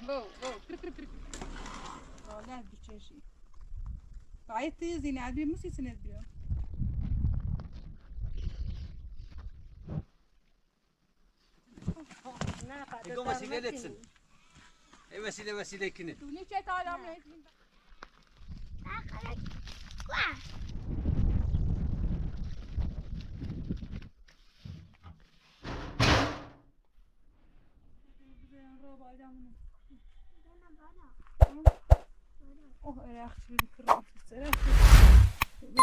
Wo, wo. والله بتشاشي. عيطي زين عبي مسي سند بيو. يقوم وسيلة لتسن. اي وسيلة وسيلة كنت. توني شي تعال عملي. اوه انا اختي الكرة سلام سلام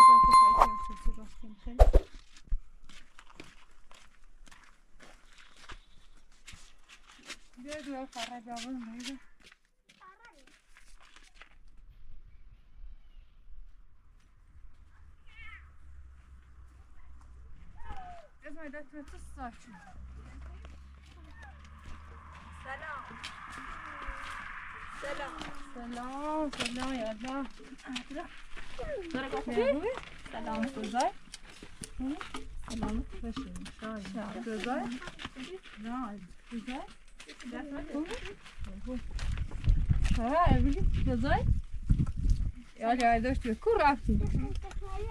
سلام سلام يا الله. سلام. تزاي سلام. تزاي تزاي ها بيجي تزاي يا داشت كور عرفتي.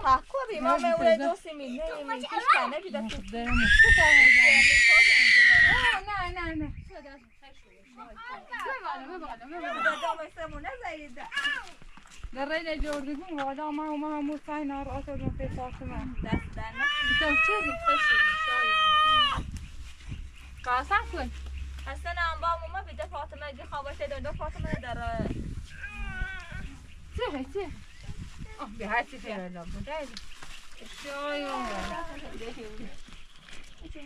تاكو بی ما me ure dosi mi ne mi kishka ne bi da tu. نه نه نه. Da me se mu ne zaida. درينا جوردكم وغدا ما ما مو ساينا رأسه في فاطمة. دست در انت وشي تخشي قاسم كن. اصلا هم با ما بیده فاطمه گی خوابش دو فاطمه در سيخي سيخي اه بهاتي فيها لا شاي.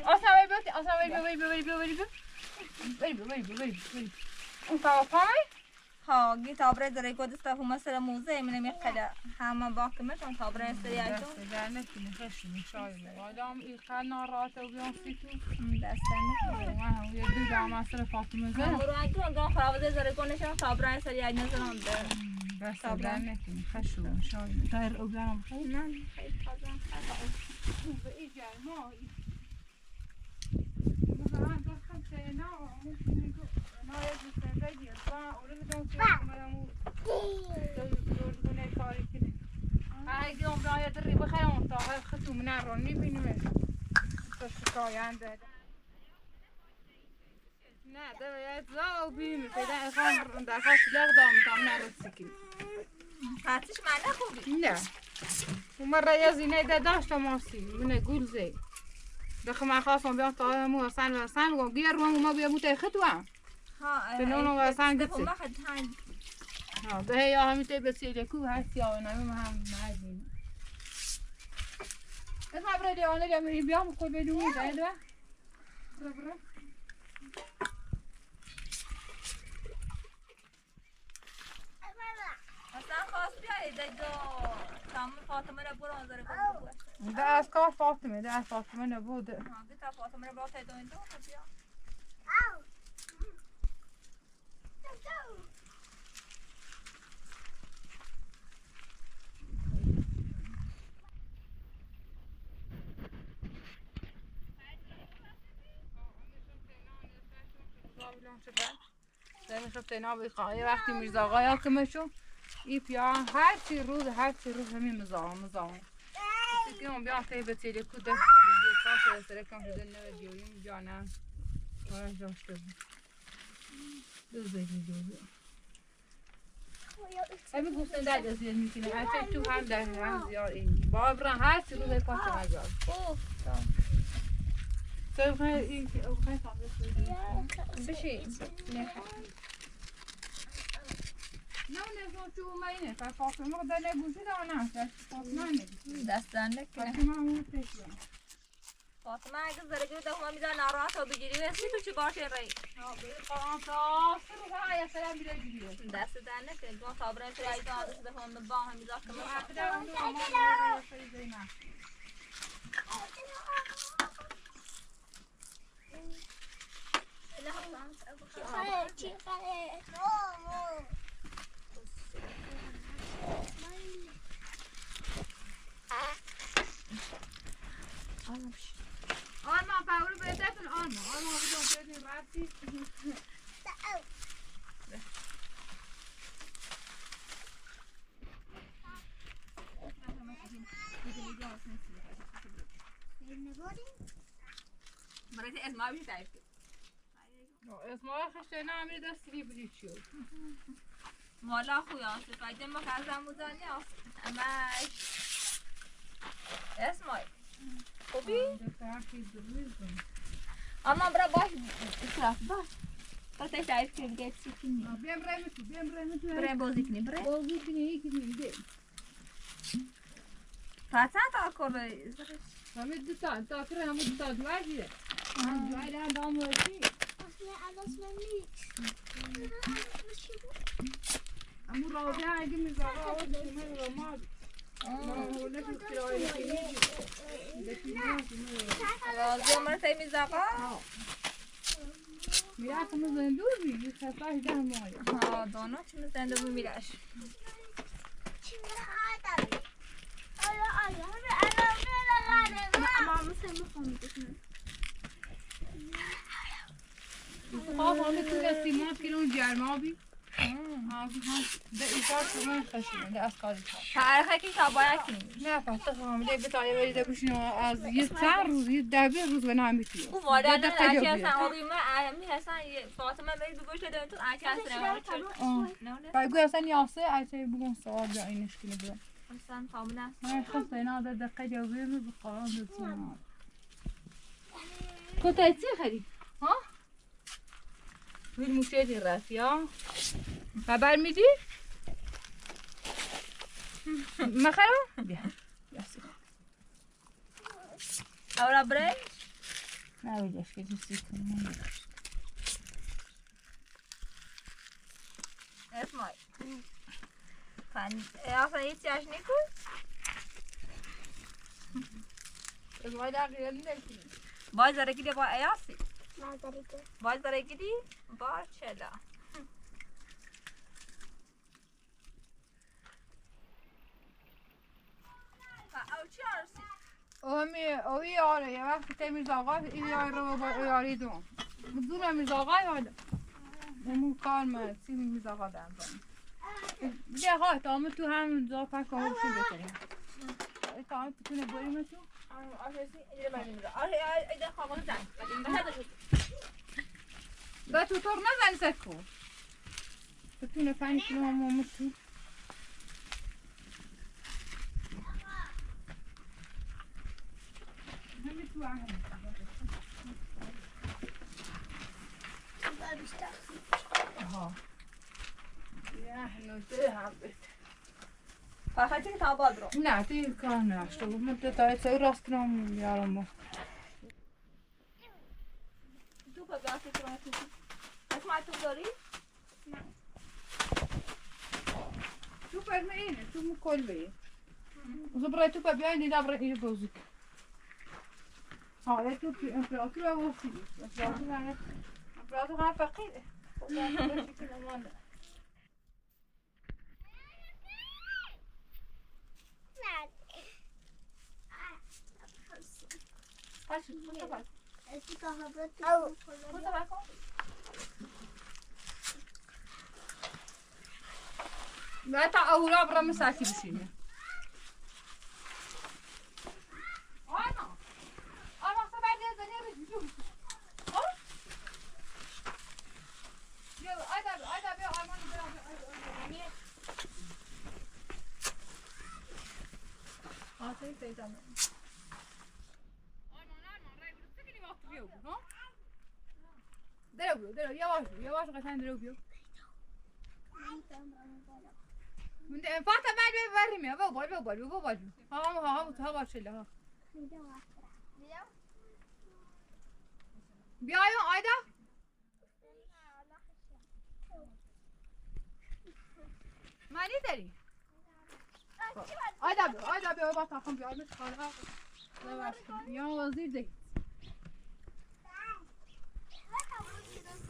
اصلا وي بيوتي اصلا وي بي وي بي وي بي وي بي وي بي وي بي وي بي انت وقاي ها گی تابره داره گود استف مثلا موزه من میقلا همه باکمشون تابره سریعتون. دست خشم شاي وادام يخلنا راسه وبيون سيتو. دست نکنه. واه ويدو مثلا فاطمة زين. برو اگه اون خرابه داره گونشون تابره سریع نزنم ده. بس دارنك خشم شاي داير أوبلان بخير. نه خیلی تازه. بإيجا ما مثلا دخل سنة ممكن يقول أنا يجلس سنة يطلع ولا بدون هاي قوم رايا دري بخير وانت ختو من الروني بيني بس عنده نه ده يا زاو بين فدا خان ده خاص لا غدا متعمل السكين. قاتش معنا خوبی. لا ومرة يا زينة ده داشت ماسي من يقول زي دخل مع خاص بيان طالع مو صان صان وغير ما بيموت خطوة. ها تنونو وسان قتل. ما خد هاي. ها ده هي هم تبي لكو هاي يا انا ما هم معادين اسمع برادي انا اللي بيام كل بدون ده ده برا برا. اصلا خواست بیایی دیگه تمام فاطمه رو برو آنزاره گفت. ده از کار فاطمه ده از فاطمه نبود. ها گفت فاطمه رو برو تا دو دو بیا. وقتی میرزا آقا کمشو ای پیا هر چی روز هر چی روز همین مزا مزا که اون بیا تی به تیله کوده کاش سر کم شده نه دیویم جانا آره جاشته دو زیدی دو همین گفتن در زیاد میکنه هر چی تو هم در هم زیاد این با برن هر چی روز پاس مزا. اوه تو این خیلی بشی. نه نه تو ما فاطمه ده نگوشی ده نه فاطمه نه. دست در نکنه. فاطمه همون پیش. فاطمه اگه زرگی ده ما میزن ناراحت و بگیری وسی تو چی باشه ری. قرآن تا سر يا سلام بلا جديد. دست در نکنه گفت تابره سریع دو دست ده هم با هم میزا کم. آرمان پاورو بهتون آرمان آرمان بدون بدون رفتی. اسمها بیش تعریف کرد. اسمها خشته نه امیر دستی بری چیو. مالا خویان سفایده ما خزم بودن یا امش اسمای خوبی؟ اما برا باش اطراف باش برای تعریف کرد بگه چی کنی بیام برای تو بیام برای تو برای بازی کنی برای بازی کنی یکی کنی تا چند تا کار همه دو تا تا کار همه دو تا دواییه دوایی هم دام وشی امو رابعه اگه میزاره آورد من رو ما راضی من تی میزاقا میرفت من زندور بی خفاش ده ماه ها دانا چون زنده بی میرش خواب همه تو دستی ما پیرون جرما بی ده ایفار من خشنه ده از کاری تاریخ که تا باید کنیم نه فقط حامله به تایه ولی ده بشینم از یه چند روز یه ده روز به نامی توی او مادر نه اچی هستن آقای من امی هستن فاطمه برید بگوش ده تو اچی هستن بگو اصلا یاسه اچی بگم سوال بیا اینش کنه بیا اصلا تامونه من خواست اینا ده دقیقه جوابی می بقران دوتون كنت هتي خري ها والمشاهد الراسية خبر میدی؟ ما خرا؟ بیا بیا سیخ اورا برای؟ نه بیدش که دوستی کنم اسمای اصلا هیچ چیش نیکن؟ اسمای دقیقه نکنی باز داره گیری با ایاسی باز داره گیری با چلا اوه یاره یه وقتی که میرزاقا این یاره رو با یاری دوم دون میرزاقا یاره امون کار من سی میرزاقا دارم بیا ها تا تو هم زا پک آب شو بکنیم تا هم تونه بریم تو دا تو تور نزن سکو تونه 5 کیلو هم تو فقط که تا باد رو نه تی کار نشته بود من تا تا راست کنم یارم تو با گاز تو اسمع تو داری؟ نه تو فرم اینه تو مکلبه زبرای تو بیاین دیگه برای اینجا بوزک ها تو امپراتور وفی امپراتور امپراتور فقیره لا تا اورا برا مساكي بشيني انا انا سبع دقايق رجلي يلا ادا ادا بيا امان بيا درو yavaş yavaş قشنگ درو بیا من فاطمه بعد بریم بابا بابا بابا ها ها ها ها شله ها بیا آیدا مانی داری آیدا بیا آیدا بیا با تاخم بیا مثل خاله یا وزیر دی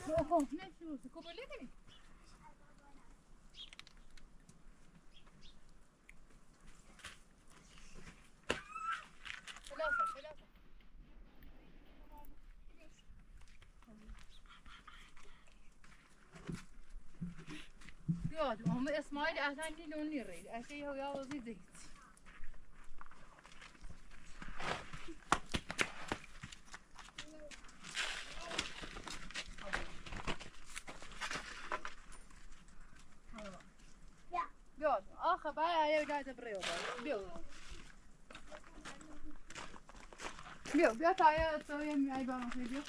اوه نه شو کوبله کنی هم اسماعیل اصلا نیلون نیرید اصلا یه یا وزیر دید بيو بيو بيو تعالى تسوي معي بقى بيو.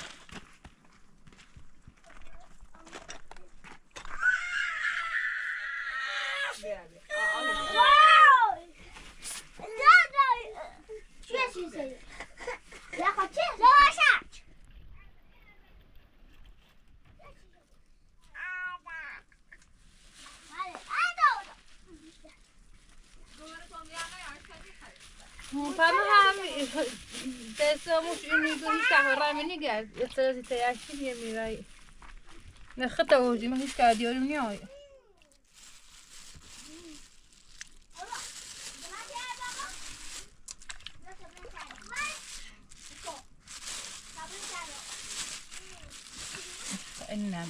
نخطة وجي ما هيش قاعد يقولون ياي. إننا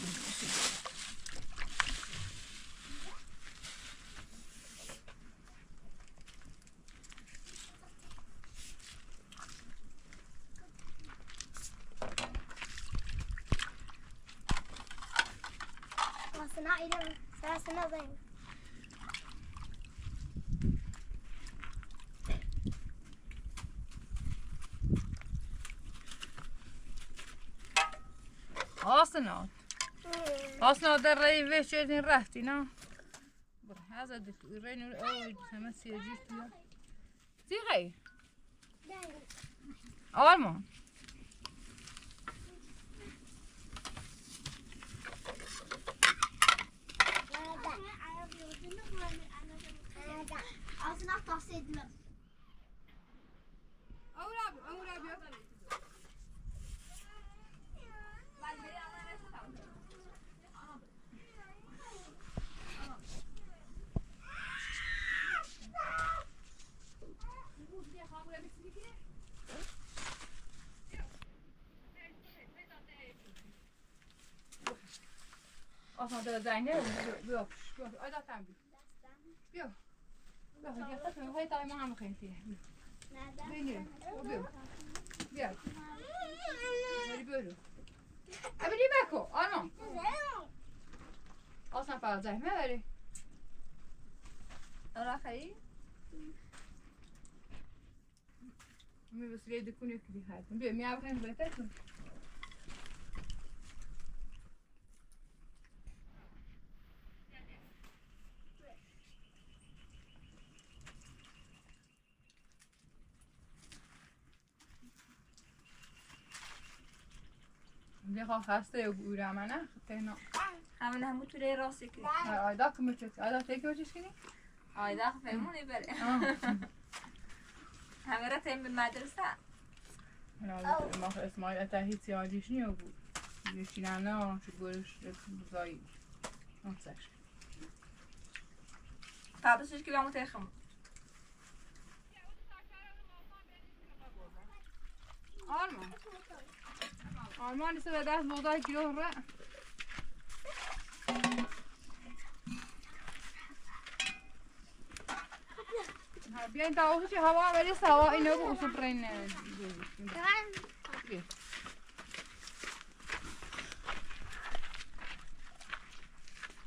آسنات آسنات در رای وشیدین رفتی نه هذا رين أو همه سیاجی تویا زیغی آرمان اصلا ده زینه بیا بیا آیدا تام بیا بیا بیا خاطر هاي تاي ما هم خينتي بیا بیا بیا بیا ابدی بکو آرمان اصلا فقط زحمه بری آخری می وسیله دکونه کلی هاتم بیا می آبخین بهتر بیا خسته و گوره منه خطینا همون همون توی راستی که آیدا کمه چه آیدا تکی وچش کنی؟ آیدا فهمونی بره همه را تیم به مدرسه ما اسماعیل اتهی سیادیش نیو بود یکی نه نه چو گورش زایی نتسش تابسش که بیامو تخم آرمان آرمان نیست به دست بودا کیلو را بیاین تا اوه چه هوا ولی هوا اینو بو اصول رین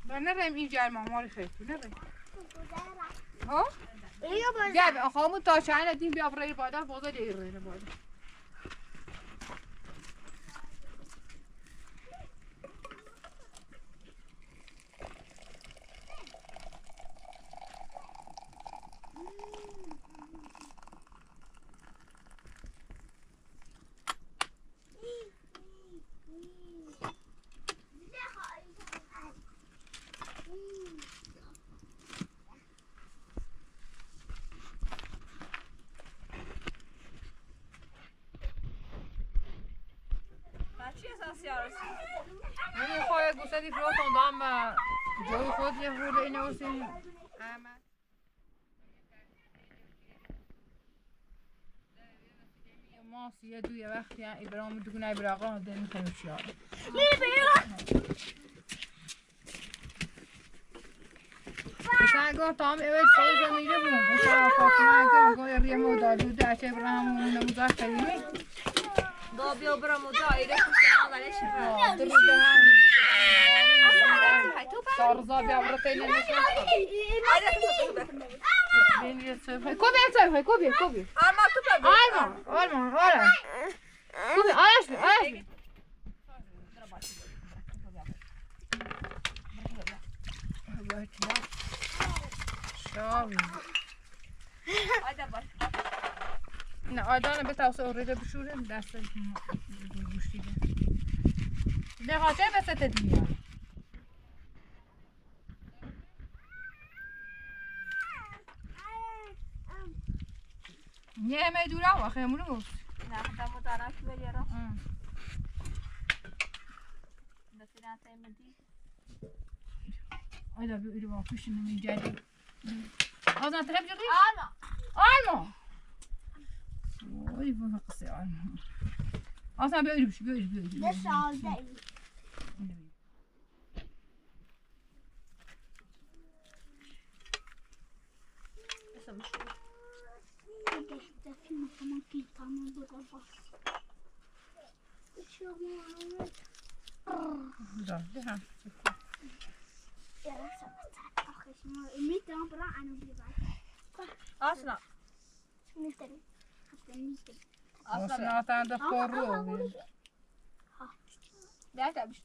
نرم این جرم مال خیلی نرم ها بیا آخه تا چند دیم بیا برای بادا بودا دیر رین بادا جوی خود یه خورده اینو وسیم ما سیه دوی وقتی ابراهیم دگونه ابراغا ده میخوایم چیار مثلا گفت تام اول سال زمینه بوم مثلا فاطمه گفت ریه مودالو ده چه ابراهیم نموذج خیلی دو بیا برام دایره خوشم ولی شما سارزا بیا برتين. Kobi, kobi, kobi. Alma tupa. Alma, alma, alma. Kobi, alaş bir, alaş bir. نه آدانه به توسط اوریده بشوریم دست گوشتی ده خاطر به ست میاد. یه همه دوره و آخه همونو گفت. نه خدام مدارک ولی را. دستینا تیمدی. آیدا بیا ایرو با پشت نمی جدی. آزان تحب جدی؟ آنا. آنا. وای بابا قصه آنا. آزان بیا ایرو بش بیا ایرو بیا ایرو. بس عالدقي. ده في مكان في طعم بالغرفة. اصلا اصلا عند خروج. لا تعبش.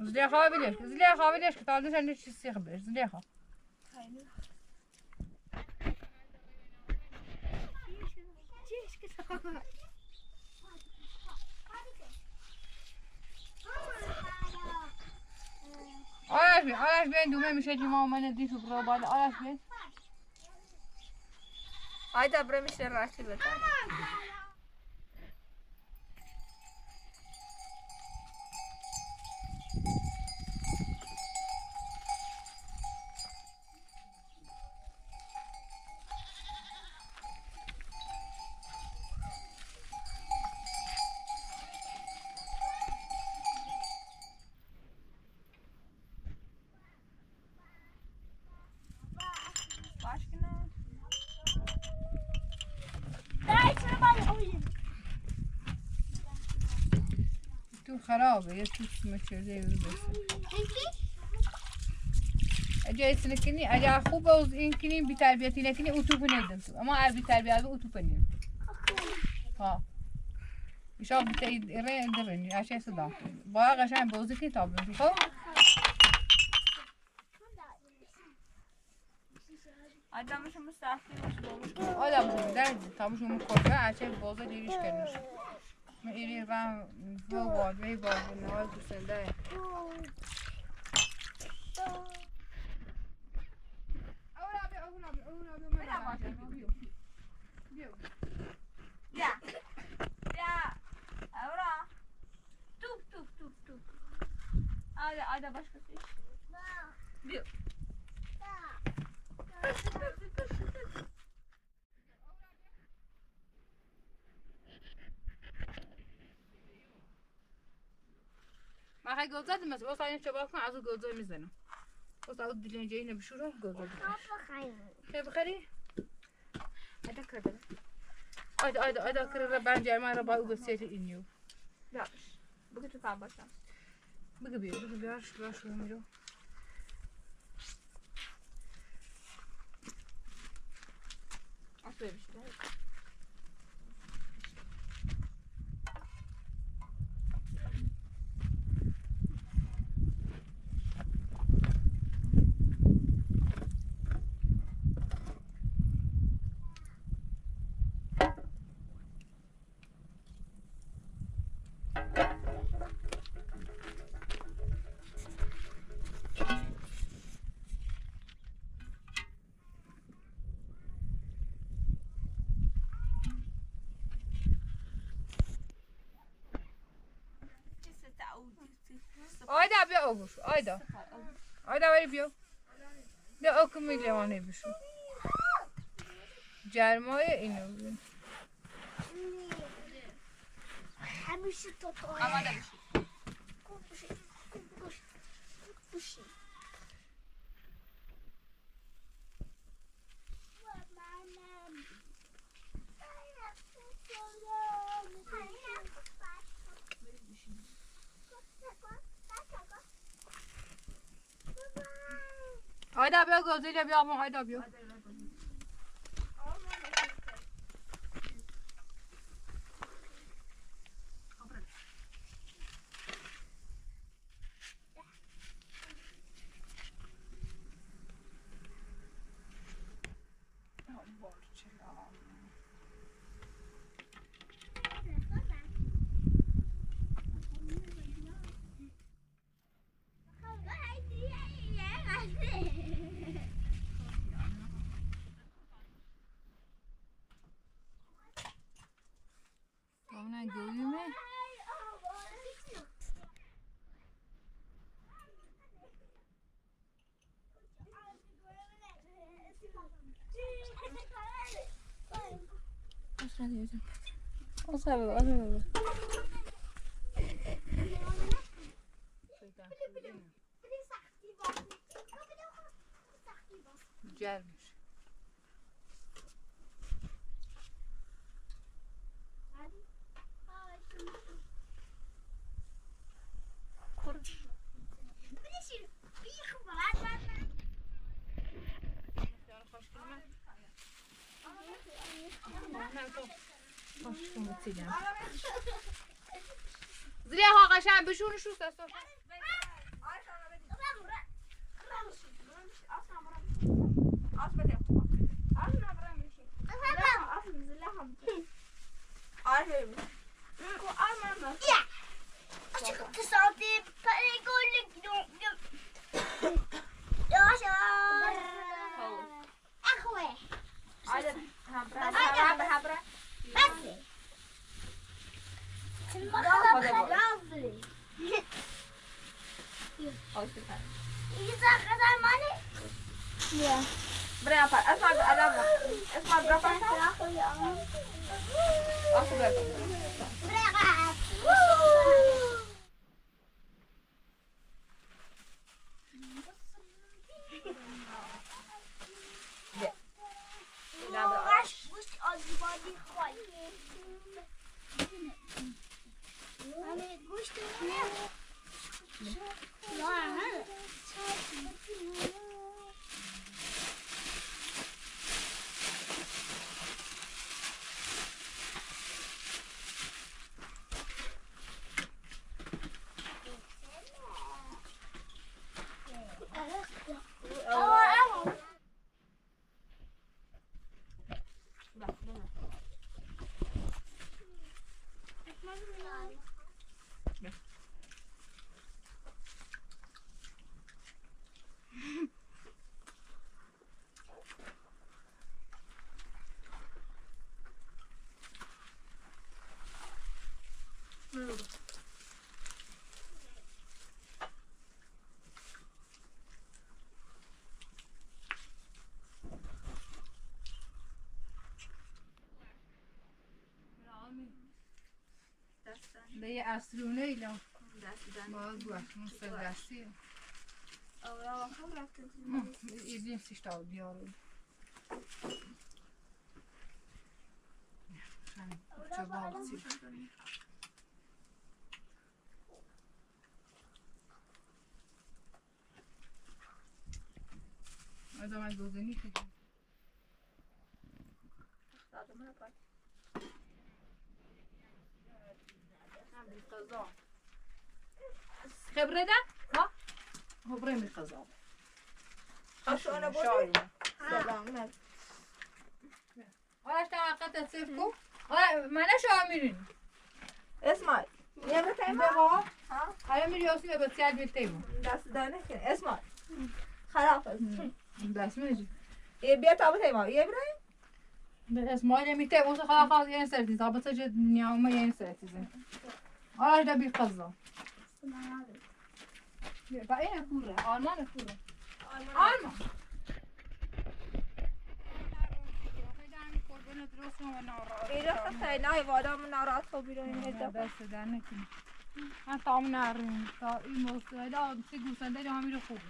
زليخة بليش زليخة بليش كتعرفش عندك شي سيخ بليش زليخة. آرش بین آرش بین دومه میشه جمع من ندیش و برو آرش بین. آیدا برو میشه راشی بده. خرابه یه توش مچرده بس. اجا سنکنی اجا خوب از این کنیم بی تربیتی نکنی اتوپ ندم تو اما ار بی تربیت اتوپ ندم. ها. ایشا بی ره درنی اشی صدا. با قشنگ بازی کی تاب خب. آدمش مستعفی باشه. آدمش درد تامش مخوره اشی بازی دیریش کنش. ایری رم بابا می بابا نوال دوستنده. بیا بیا اورا توپ توپ توپ توپ. آره آره باش کسی. بیا. ما خیلی گل زدیم مثلا واسه این چبا کن از گل زد میزنم. واسه اون دیلنجه اینه بشورم گل زد. خیلی بخیری. آیدا کرده. آیدا آیدا آیدا کرده بنجر من را با او گسیت اینیو. لا بگو تو فهم باشم. بگو بیا بگو بیا شو شو میرو. اصلا بیشتر. آیدا بیا آگوش آیدا آیدا ولی بیا بیا آکو میلیوانه بشو جرمای اینو ببین. آماده بشی. هيدا بيو زيليا بيو مو هيدا بيو Gelmiş. زريها قشان بشون شو ساسو ده اصلونه ایلا ما گوش مستدستی ایزیم سیشتا بیارو چه بالتی آدم گوزنی که خبره ده؟ ها؟ خبره می قضا شو انا بودي سلام آرش توقعت تصفكو منش آمیرین اسمع يا بتايمة ها؟ ها میری یاسی به بسیار بیتیم دست دانه کن اسمع خلاص دست میجی بیا تا بتايمة يا ابراهيم اسماعیل میته واسه خلاص خلاص یه سرتی تا بسجد نیامه یه سرتی آرش ده بی قضا با این کوره آلمان کوره آلمان ایرا خیلی وادام ناراحت خو بیرون این دست در نکنی من تام نریم تا این موسیقی سی گوسنده همین رو خوبه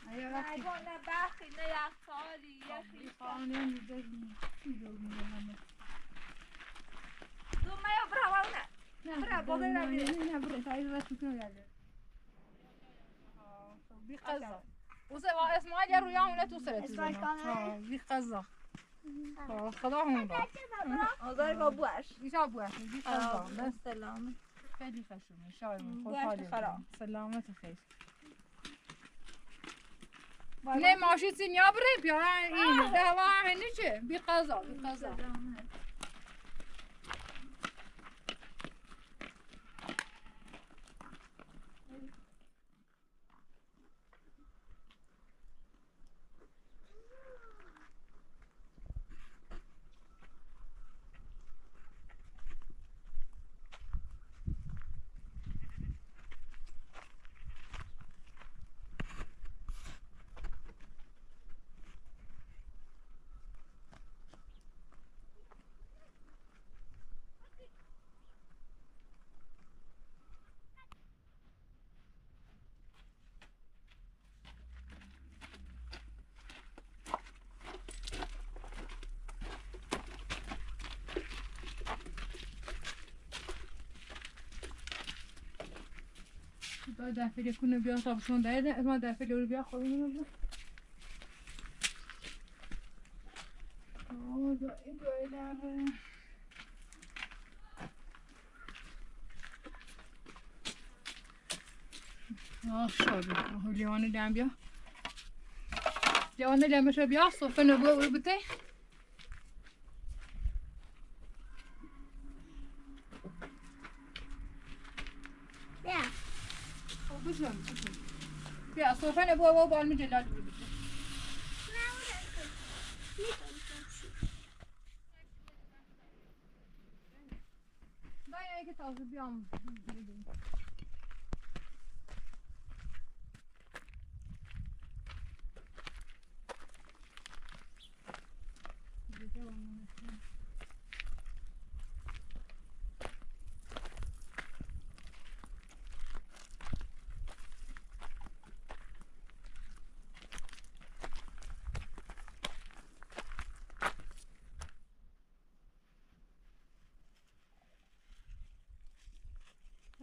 نه برخی نه یخچالی یخی دو ما برا نه برا بابا نه نه برا تا این وقت میکنم بی قضا اسماعیل رو یا اونه تو سرت اسماعیل کانه. بی قضا خدا هم را آزار با بوش ایشا بوش بی قضا بس سلام خیلی خشومه شاید بوش خوشحالی خراب. سلامت خیر نه ماشی سینیا بره پیارا این ده هوا چه بی قضا بی قضا با دفعه کنه بیا تا بشون ده ما دفعه رو بیا خودمون بیا آه، دا این بایلره. آه شابي هو لیوان لام بیا لیوان لام شو بیا صوفنا بو بتي بیا بشون بیا صوفنا بو بو بالمجلال بتي دایا که تازه بیام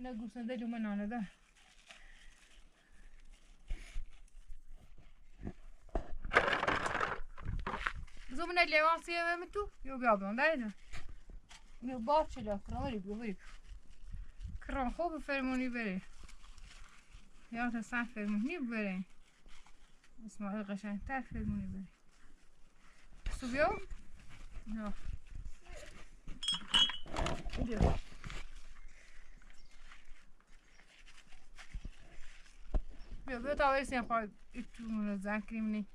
نه گوسنده جو من آنه ده زمنا لیوان سیه تو یو بیا بیان ده یو با چلا کران بری بیا بری کران خوب فرمونی بری یا تا سن فرمونی بری اسماعیل قشنگتر فرمونی بری سو بیا نه بیا بیا بیا تا ورسیم خواهد تو منظم کنیم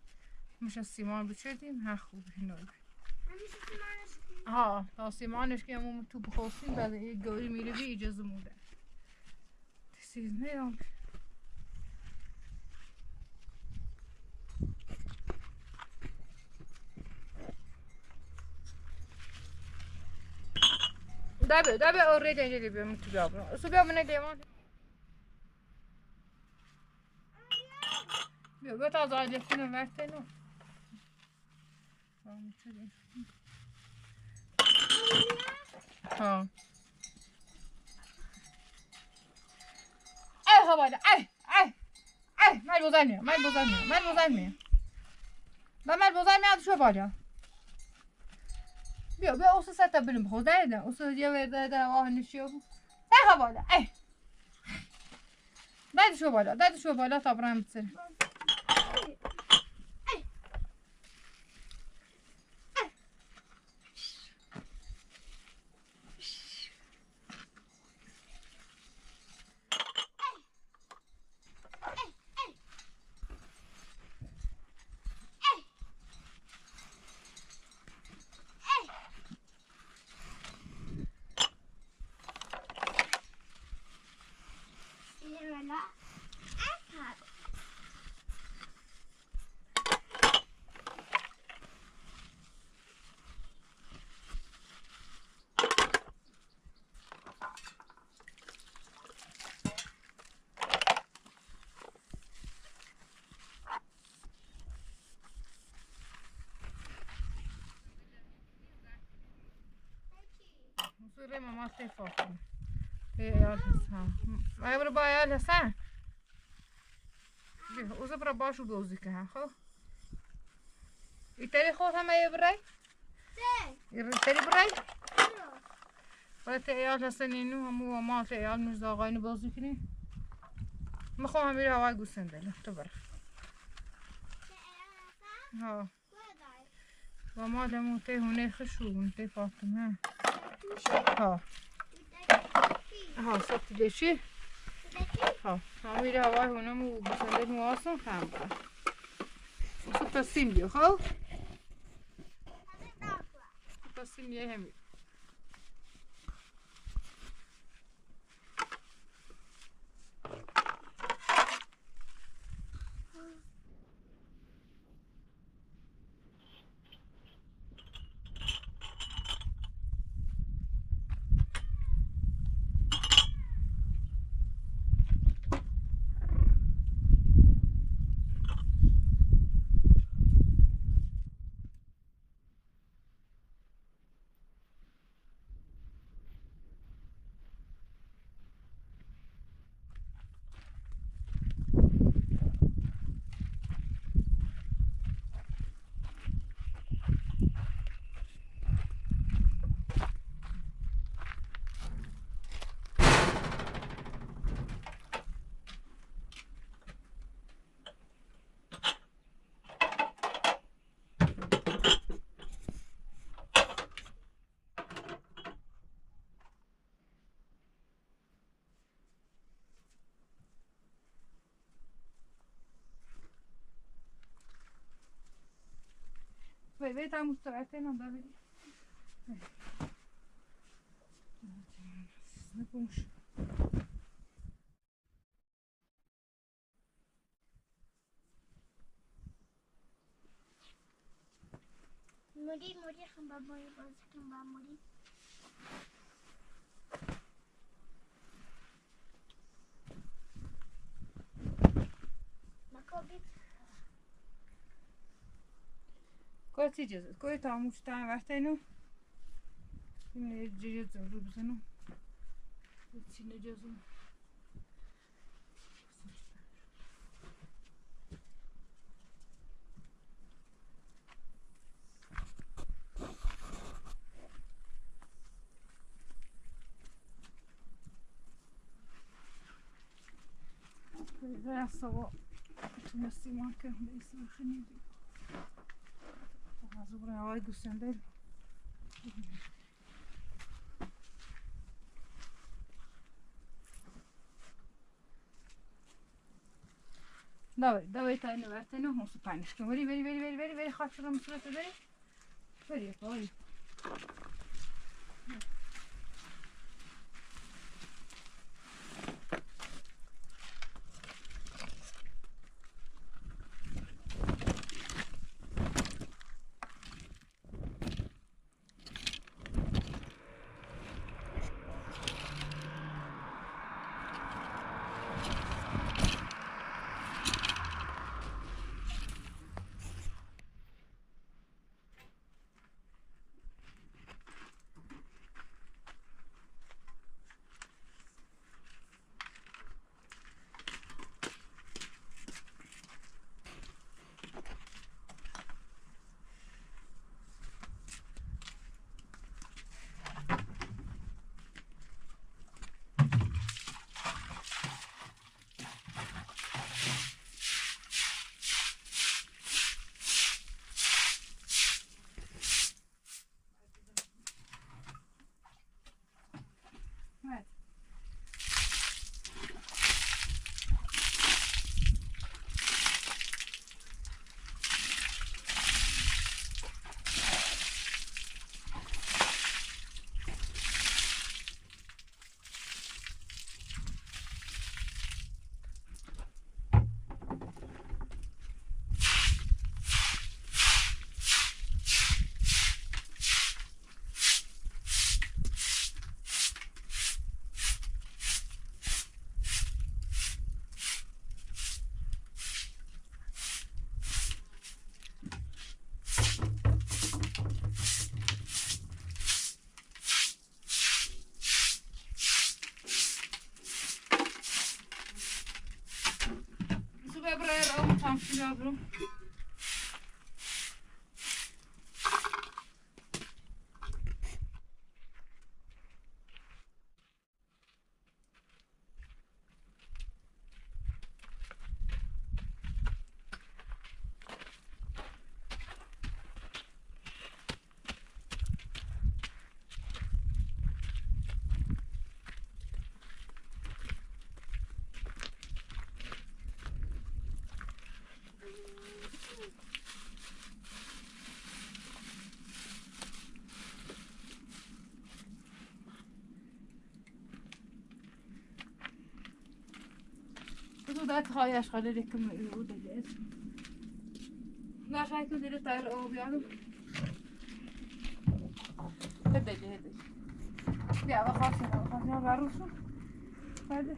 میشه سیمان بچردیم ها خوب نور ها تا سیمانش که همون تو بخوستیم بعد این گوری میره بی اجازه مونده سیز نیام دبه دبه اورید اینجا بیا تو بیا برو سو بیا من لیوان بیا بیا تا زاید کنم ورته نو ها ای خبره ای ای ای مال بزن مال بزن مال بزن مال بزن میاد شو بالا بیا بیا اوسه ستا بلم بخور ده ده اوسه یه ورده ده واه نشیو ای خبره ای ده شو بالا ده شو بالا تا برام بتصير سوري ماما تفاهم ايه يا حسن ما يبرو با يا حسن وزبرا باشو بوزيك ها خو يتري خو هم يبري يتري بري برای عیال هستن اینو همو ما عیال مرزا آقاینو بازی کنی میخوام همیره هوای گوسنده تو برا ها و ما دمو ته هونه خشو ته فاطمه ها ها صوت ليشي ها همیره هوای هونه مو گوسنده نو خام برا وصوت السيم ديو خو صوت السيم ديو همي Vai, tá مستوعبتين ده نكونش موری موری خم با موری باز کن با موری مکابی كوي تيجي كوي تعموش تاع وقتينو جيجي زورو بزنو تشينو جزو الصباح تونستي معك بيس خنيدي زبرا هوای گوسنده Dawaj, dawaj tajny wertenu, usupajny. Veri, veri, veri, veri, veri, veri, خاطر صورت veri. Veri, veri. Yavrum. بدات خايش خلي لكم يقول لا شايفين ديري طير او بيانو هدي هدي بيا خاص خاص بعرفش هذا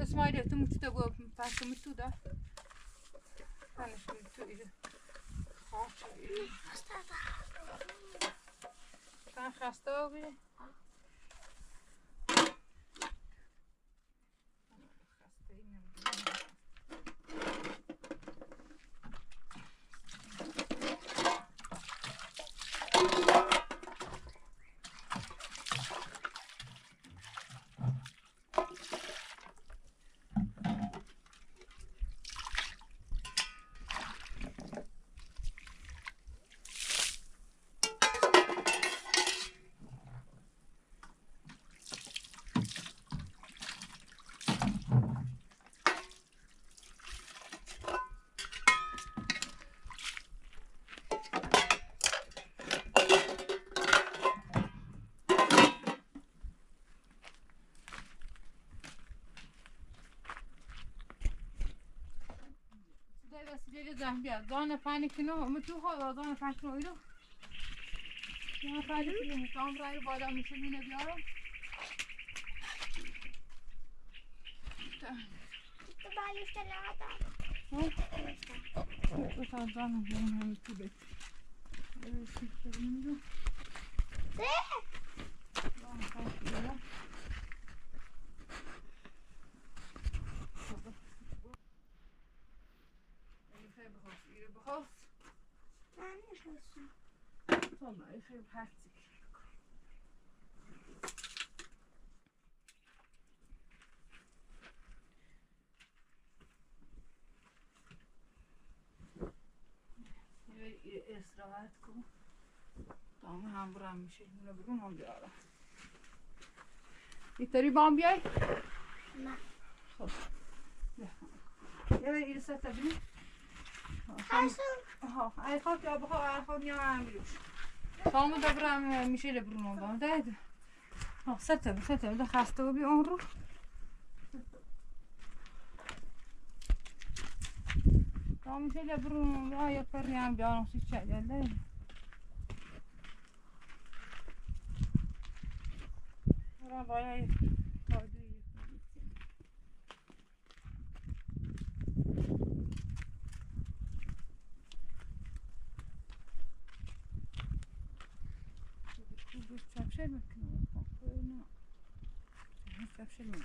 اسماعیل تو متو گو پس متو دا پنش متو ایره خاص خسته بی بیا دانه پانی کنو متو خو دانه پانی کنو ایلو دانه پانی کنو کام رای بالا میشه مینه بیارم استراحت کن دامه هم برم میشه اینو برون هم بیارم ایتاری با هم بیای؟ نه. خب یه بر ایره ستا بینی ها ای خواب یا بخواب ای خواب یا هم بیروش تامو دا برم میشه لبرون هم دام ده ها ستا بی ستا بی ده خسته بی اون رو. Tamam şöyle burun ya yaparım bir an su içerler. Bura bayağı koydu. Bu çapşel mi? Ne? Çapşel mi?